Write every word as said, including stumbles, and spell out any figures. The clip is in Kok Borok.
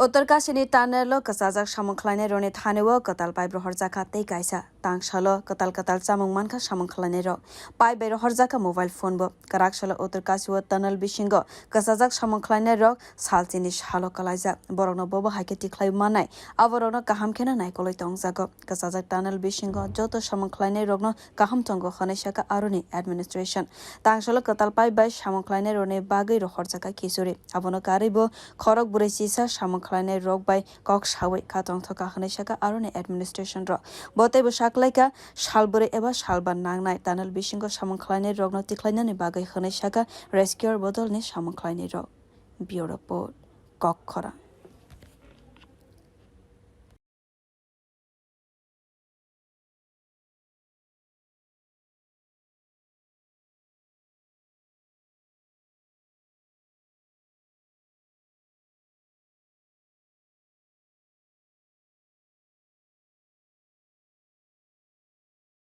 Uttarkashini tunnel o kwchajak samung khlainai rokni thani o kwtal pipe rohorjakha tei kaisa tangsalo kwtal kwtal chamung mankha samung khlainai rok. Pipe bai rohorjakha mobile phone bo. Kwrak salo Uttarkashi o tunnel bisingo kwchajak samung khlainai rok salchini salo kalaijak. Borokno bobo hai khe tikhlai mannai, aborokno kaham kheno naikolwi tongjago. Kwchajak tunnel bisingo joto samung khlainai rokno kaham tongo hwnwi sakha aroni administration. Tangsalo kwtal pipe bai samung khlainai rokni bagwi rohorjakha khichuri. Abono karwi bo khorok bwrwi chisa samung khlainai rok bai kok sawi kha tongthokha hwnwi sakha aroni administration rok. Bo teibo saklaikha sal bwrwi eba sal ba nangnai tunnel bisingo samung khlainai rokno tikhlainani bagwi hwnwi sakha rescuer bodolni samung khlainai rok. Bureau Report, Kokkhorang.